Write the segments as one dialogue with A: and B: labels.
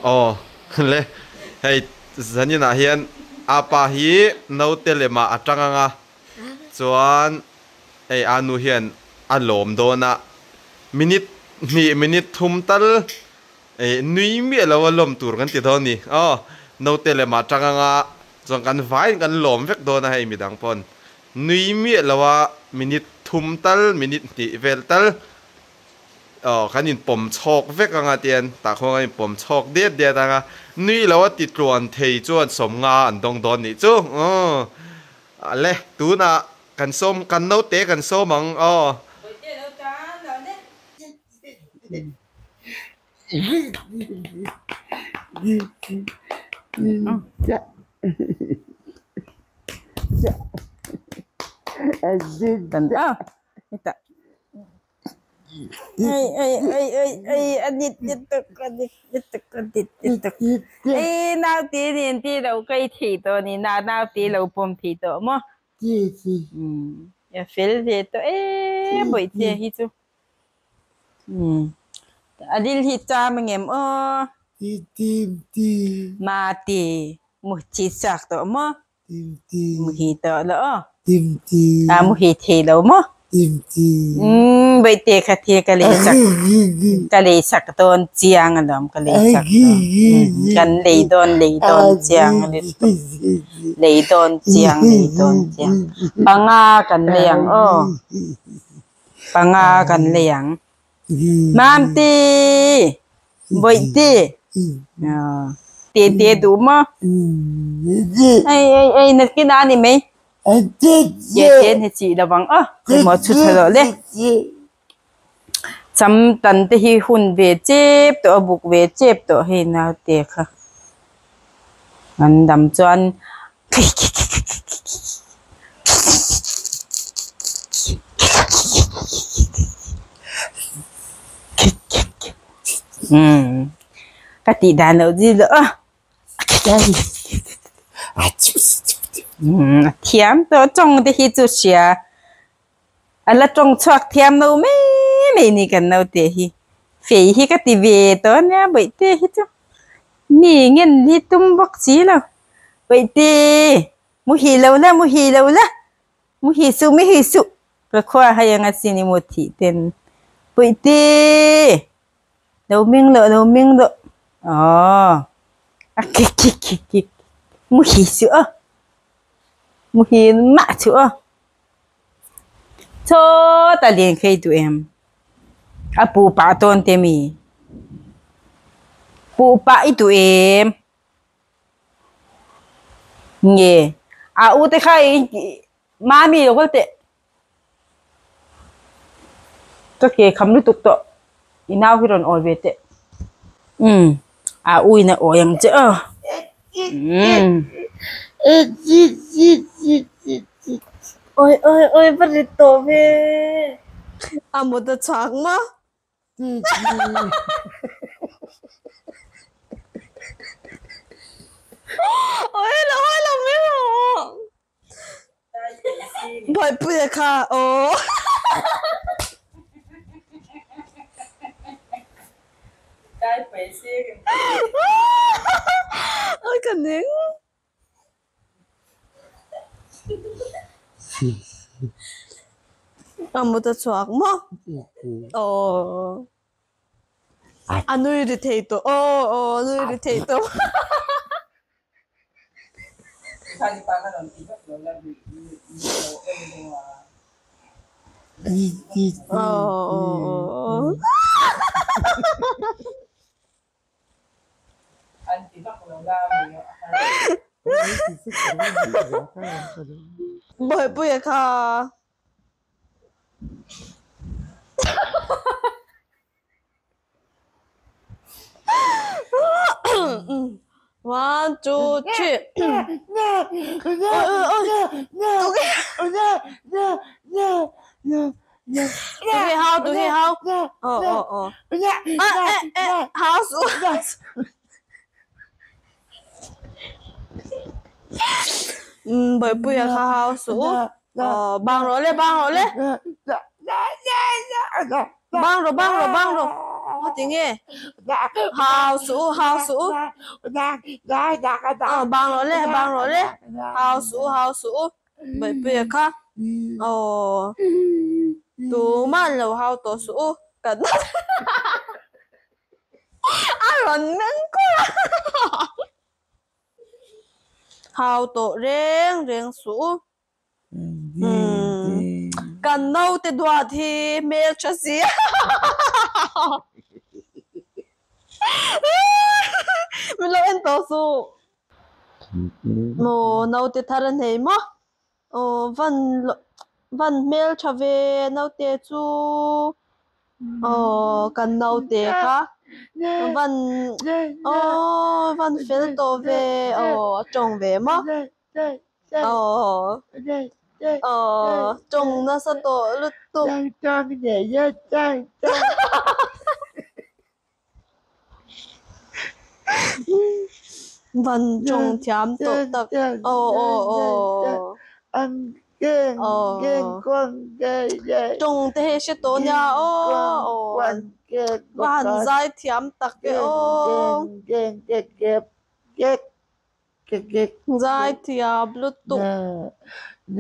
A: Aw le hei zaninah hian apa hi naute lemah a tang anga chuan hei a nu hian a lawm dawn a minute hnih minute thum tal eh nui miah lo a lawm tur kan ti dawn a ni aw naute lemah a tang anga chuan kan vaiin kan lawm vek dawn a hei midang pawn nui miah lo a minute thum tal minute hnih vel tal. Aw kan inpawm chhawk vek anga tian tah khuan kan inpawm chhawk diat diat anga nui lo a ti tluan thei chuan sawmnga an dawng dawn nih chu aw le tunah kan sawm kan naute kan sawm ang aw.
B: Ei ei ei ei ei a dit lutuk a dit lutuk a dit lutuk ei naute nen te lo kai thei tawh a ni na naute lo pawm thei tawh maw a fel ve tawh em bawihte hi chu a dil hi cham angem aw mate muthi chak tawh maw. Muhi tawh lo aw. A muhi thei lo maw? Umm Baihte kha thil ka lei sak ka lei sak dawn chiang alawm ka lei sak dawn. Kan lei dawn lei dawn chiang a ni lei dawn chiang lei dawn chiang. Panga kan lei ang aw. Panga kan lei ang. Mamte! Bawihte! Te te duh maw? Ei ei ei nakin a ni mai. Te te ni chih lo ang aw. Emaw chhu tha loh le. Cham tan te hi hun ve chep tawh a buk ve chep tawh hei naute kha. An dam chuan Umm ka tih dan loh zir loh a umm a thiam tawh tawng te hi chu hria a la tawng chhuak thiam lo mai mai ni kan naute hi fei hi ka ti ve tawh a nia bawihte hi chu mi ngen hi tum bawk si lo bawihte muhil lo la muhil lo la muhil suh muhil suh ka khua hai anga sin i mu thih ten bawihte lo ming loh lo ming loh aww a khi khi khi khi muhil suh aw muhil mah suh aw. Chawt a lian khei duh em? A puh pah tawn te mi? Puh pah i duh em? Nge a u te kha i mami lo kal teh. Ka ke kham lutuk tawh i nau hi rawn awi ve teh. Umm a u in a awi ang che aw. Umm.
C: Oi oi oi va rit tawh ve. A mut a chhuak maw? Oi lo oi lo mai rawh. Bawihpuia kha aw. Oi ka ning. A mut a chhuak maw? Aw. A nui ri thei tawh aw aw a nui ri thei tawh. Aw. Bawihpuia kha. One, two, three. Tui hau, tui hau. Ờ, ờ, ờ. À, ê, ê, hau su. Bawihpuia kha hau su. Ờ, bang rawh le, bang rawh le. Bang rawh, bang rawh, bang rawh. Ngati nge? Hau suh u, hau suh u. Aw bang rawh le, bang rawh le. Hau suh u, hau suh u. Bawihpuia kha. Aw tumah an lo hau tawh suh u. Kan a rawn meng kur a. Hau tawh reng reng suh u. Kan naute duat hi hmeltha si a. Min lo en tawh suh. Maw naute thar a nei maw? Aw van van hmeltha ve naute chu. Aw kan naute kha van aw van fel tawh ve aw a tawng ve maw? Aw aw tawng nasa tawh lutuk. Van tawng thiam tawh tak aw aw aw aw tawng te hi hre tawh nia aw aw va han zai thiam tak e aw. Zai thiam lutuk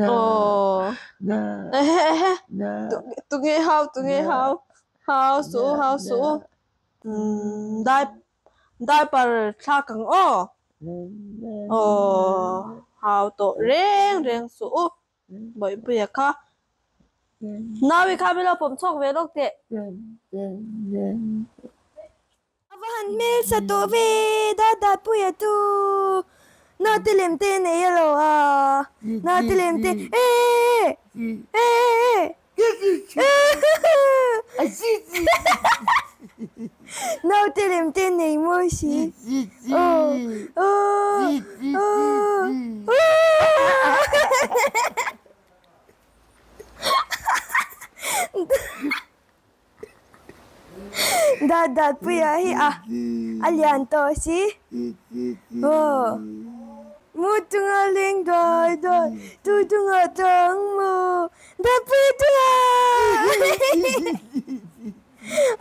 C: aw ehe ehe tunge hau tunge hau hau suh u hau suh u umm dai diaper thlak ang aw aw hau tawh reng reng suh u Bawihpuia kha Naui kha min lo pawm chhuak ve lawk teh.
D: A va han hmelsa tawh ve Dadatpuia chu naute lem te nei a lo a naute lem te eehh eehh naute lem te nei mawi si aw aw aw Dat dat puia hi a a lian tawh si aw mu chunga leng duai duai tu chunga chang maw dat puia chunga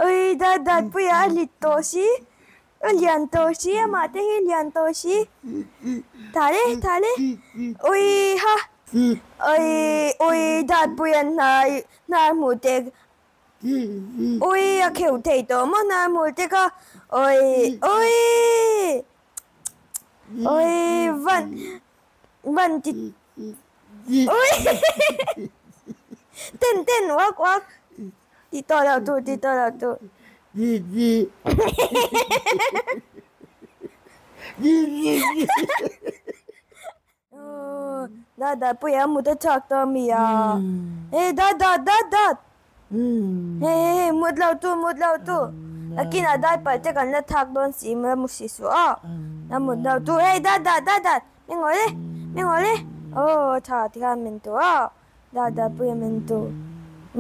D: ui dat dat puia a lit tawh si a lian tawh si amah te hi lian tawh si thale thale ui ha ui ui dat puia hnai hnar hmuh te Ui a kheuh thei tawh maw hnar hmul te kha ui ui ui van van ti ui ten ten uak uak ti tawh loh tur ti tawh loh tur. Dada puia a mut a chhuak tawh a mi a he dada dada hei hei hei mut lo tu mut lo tu nakinah diaper te kan la thak dawn si la mu si suh a la mut lo tu hei dada dada min ngawi le min ngawi le aw tha tikhan min tu a dada puia min tu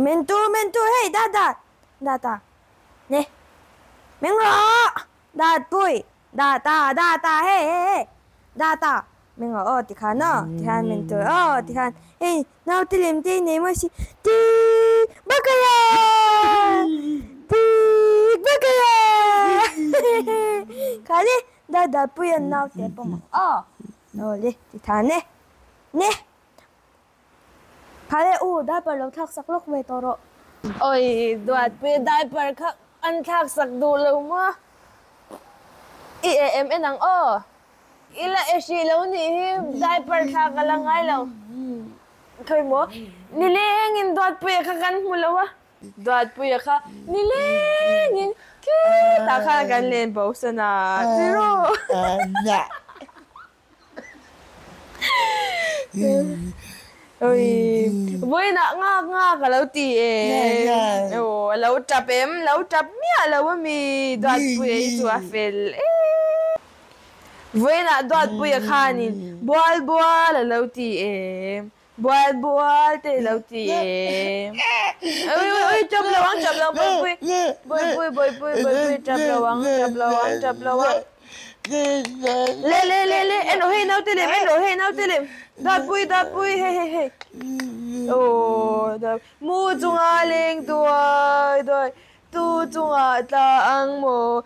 D: min tu min tu hei dada dada ne min rawh dat pui. Data data hei hei hei data min ngaw aw tikhan aw tikhan min tur aw tikhan hei naute lem te nei maw si tik bakaya tik bakaya khale dada puia naute pawh ang aw aw le tikhan e ne khale u diaper lo thlak sak lawk ve tawh rawh.
C: Oi duatpui diaper kha an thlak sak duh lo maw? I eh em en ang aw. I la eh hrih lo nih hi diaper thlak a la ngai lo. Khawi maw nilengin duatpuia kha kan hmu lo a. Duatpuia kha nilengin khitah khan kan len bo san a tiro. Ui vawiinah ngak ngak a lo ti e aw a lo tap em lo tap miah lo a mi Duatpuia hi chu a fel em vawiinah Duatpuia khanin bual bual a lo ti em bual bual te a lo ti em ui ui ui tap lo ang tap lo ang bawihpui bawihpui bawihpui bawihpui tap lo ang tap lo ang tap lo ang. Le le le le en rawh hei naute lem en rawh hei naute lem Datpui Datpui hei hei hei aw mu chunga leng duai duai Tu chungah tla ang maw?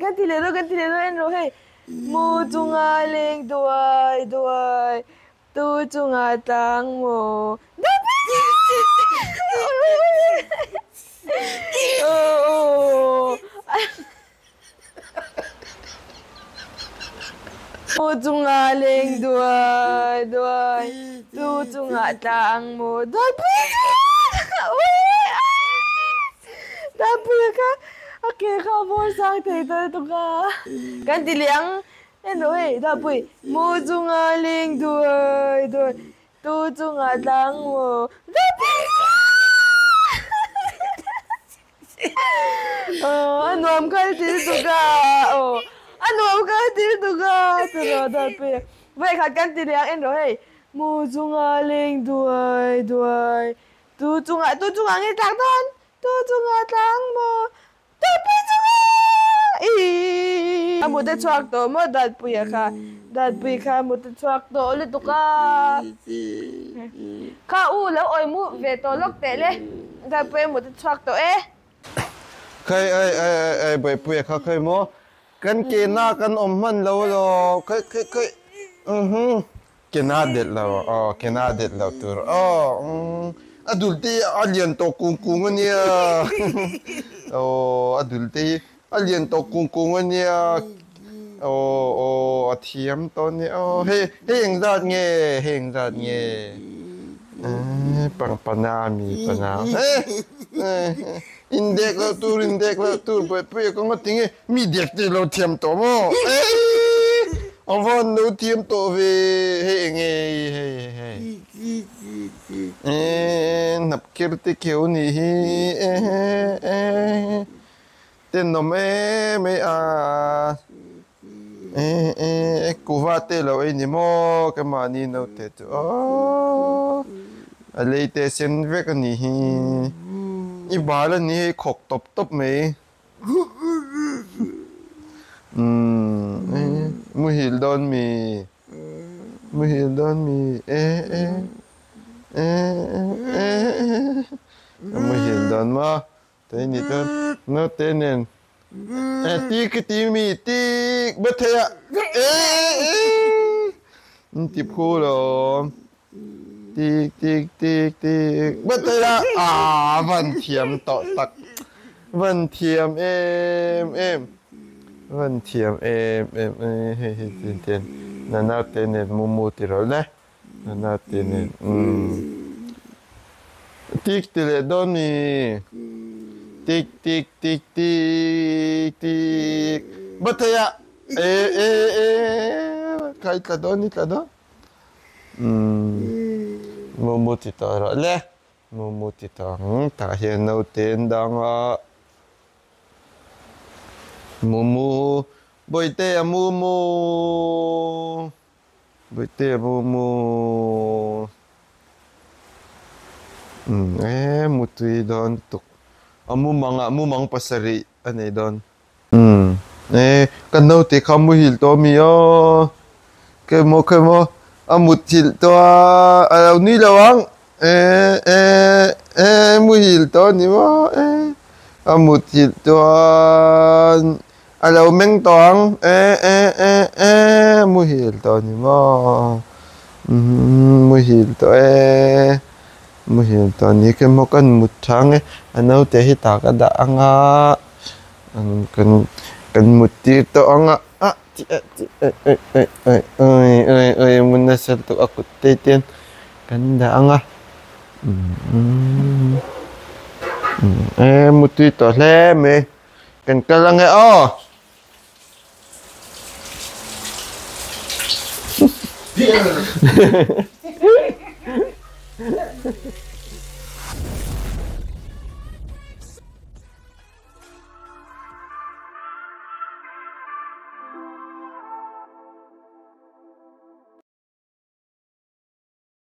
C: Kan ti leh dawn, kan ti leh dawn en rawh hei. Mu chunga leng duai duai, tu chungah tla ang maw? Mu chunga leng duai duai, tu chungah tla ang maw? Dawtpuia kha a ke kha a bawr sang thei ta lutuk a. Kan ti leh ang en rawh hei Dawtpui, mu chunga leng duai duai, tu chungah tla ang maw? Dawtpuia! A nuam kal til tuk a aw a nuam kal til tuk a ti rawh Dawtpui vawikhat kan ti leh ang en rawh hei mu chunga leng duai duai tu chungah tu chungah nge tlak dawn tu chungah tlang maw Dawtpui chungah ih a mut a chhuak tawh maw Dawtpuia kha Dawtpui kha a mut a chhuak tawh lutuk a kha u lo awi mu ve tawh lawk teh le. Dawtpuia mut a chhuak tawh e.
A: Khai ai ai ai ai Bawihpuia kha khawi maw kan ke na kan awm hman lo elaw khawi khawi khawi uhum ke na delh lo aw ke na delh lo tur aw umm a dul te hi a lian tawh kung kung ania aw a dul te hi a lian tawh kung kung ania aw aw a thiam tawh ania aw hei hei engzat nge hei engzat nge. Pangpana mi pana in dek loh tur in dek loh tur buaipui a kawng a ti nge mi dek te lo thiam tawh maw a van lo thiam tawh ve hei enge hei hei hnap kir te kheu nih hi tenawm em mai a. E e kuva te lo ei ni maw ka mahni naute chu aww a lei te sen vek a nih hi i bal a ni hei khawk tawp tawp mai umm muhil dawn mi muhil dawn mi e e e e muhil dawn maw. Tei ni chuan naute nen e tik i ti mi tik bet thei a e in ti phu lo tik tik tik tik bet thei a aa van thiam tawh tak van thiam em em van thiam em em e hei hei tin tin na naute nen mu mu ti rawh le. Nana te nen umm tik ti leh dawn mi tik tik tik tik tik ba thei a e e e kha i tla dawn i tla dawn umm momo ti tawh rawh le momo ti tawh ang tah hian naute an dang a momo bawihte a momo. Bawihte mu mu umm e mutui dawn tuk a mumang ah mumang pasarih a nei dawn umm e ka naute kha muhil tawh ami aw kemaw kemaw a muthilh tawh a a lo nui lo ang e e e muhil tawh a ni maw e a muthilh tawh a. A lo meng tawh ang e e e e muhil tawh ni maw umm muhil tawh e muhil tawh ni khe maw kan mut thang e a naute hi tah ka dah ang a kan kan mut tir tawh ang a ah chi eh chi eh eh eh eh oi oi oi mun nasa lutuk a kut te hian kan dah ang a umm e mutui tawh hle mai. Kan kal ange aw.